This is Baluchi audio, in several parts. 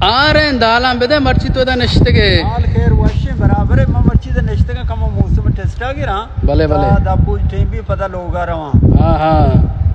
آریں، دالاں بدے، مرچی تو دا نشتگے۔ حال خیر وشیں، برابر ہے، ما مرچی دا نشتگاں، کمو موسم ٹیسٹا گراں۔ بلے، بلے۔ تا دبو ٹیم بھی پدا لوگا رواں۔ ہاں، ہاں۔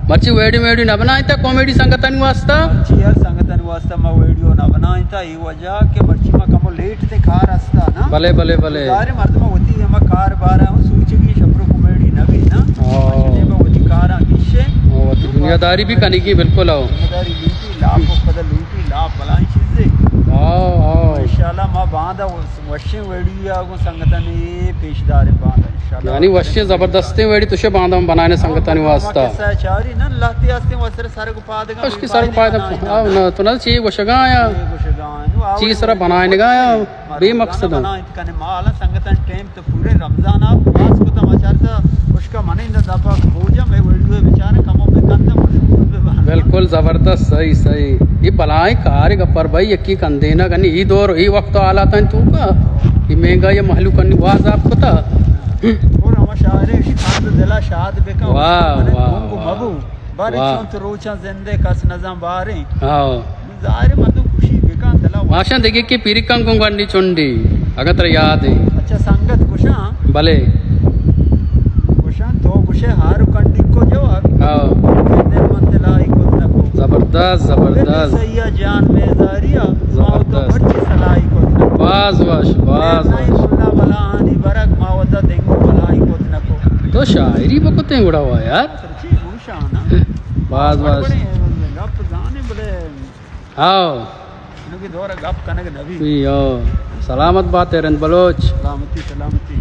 مرچی ویڈیو، ویڈیو نہ بنائیں تا کامیڈی سنگتانی واسطہ؟ مرچی یار سنگتانی واسطہ ما ویڈیو نہ بنائیں تا، اے وجہ کہ مرچی ما کمو لیٹ تے کار ہستا نا۔ بلے، بلے، بلے۔ ظاہر ہے مردم ہوتی ہے، ما کار بارا ہم سوچگی شپرو کامیڈی نہ بھی نا۔ ہاں۔ مرچی ما وتی کاراں گیشے۔ ہاں، وتی دنیا داری بھی کنگی، بالکل ہو۔ دنیا داری بھی۔ لاپ و پدا لوٹی، لاپ بلائیں چیزے۔ آؤ، آؤ۔ انشاءاللہ ما باندا وشیں ویڈیو یا گوں سنگتانی پیش داریں باندا انشاءاللہ۔ یعنی وشیں زبردستیں ویڈیو تو شے باندا ہم بنائیں سنگتانی واسطہ۔ قصہ چاری نا لہتے ہستیں وسر سر کو پادگا اس کی سر پائے۔ آؤ نا، تو نہ چی گوشگا یا۔ چی گوشگا یا۔ چی سر بنائیں گا یا۔ بے مقصد۔ بنائیں کنے مالا سنگتان ٹائم تو پورے رمضان آپ پاس کو تم اچارتا، اس کا من اندا دبا کھوجا، میں ویڈیو بچارا کمو بکندا مجبور بے بہانا۔ بالکل زبردست، صحیح، صحیح۔ یہ بلائیں کار گپر بھائی، یکی کندینا کنی، ای دور، ای وقت حالات ہیں تو کا، یہ مہنگا یہ مہلوک کنی واز آپ کتا۔ اور ہم شاعر شاد دلا شاد بکا۔ واہ، واہ، واہ۔ بارے واہ۔ چون تو روچاں زندے کس نزان باریں۔ ہاں۔ ظاہر ہے مردم خوشی بکن دلا۔ ماشاء دگہ کہ پیرکان گوں گونڈی چنڈی، اگاں ترا یاد ہے۔ اچھا، سنگت گوشاں؟ بلے۔ گوشاں تو گوشے ہار کنڈی کو جواب۔ ہاں۔ دل من دلائی کت نکو۔ زبردست، زبردست۔ سیا جان میں زاریا۔ زبردست۔ تو مرچی سلائی کت نکو۔ باز وش، باز وش۔ ملا بلانی برگ ما وتا دنگو بلائی کت نکو۔ تو شاعری بکتے گڑا ہوا یار۔ سچی گوشاں نا۔ باز، باز۔ گپ زانے بلے۔ ہاؤ۔ انو کی دور گپ کنگ نبی۔ ہاؤ۔ سلامت بات ہے رند بلوچ۔ سلامتی، سلامتی۔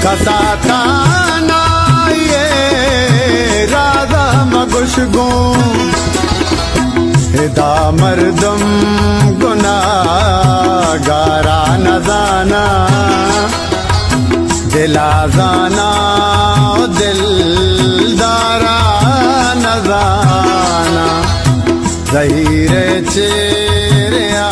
کساتانا یہ راز مگوش گوں، ادا مردم گناہگارا نزانا۔ دلا زانا و دلدارا نزانا، زہیر چیریا۔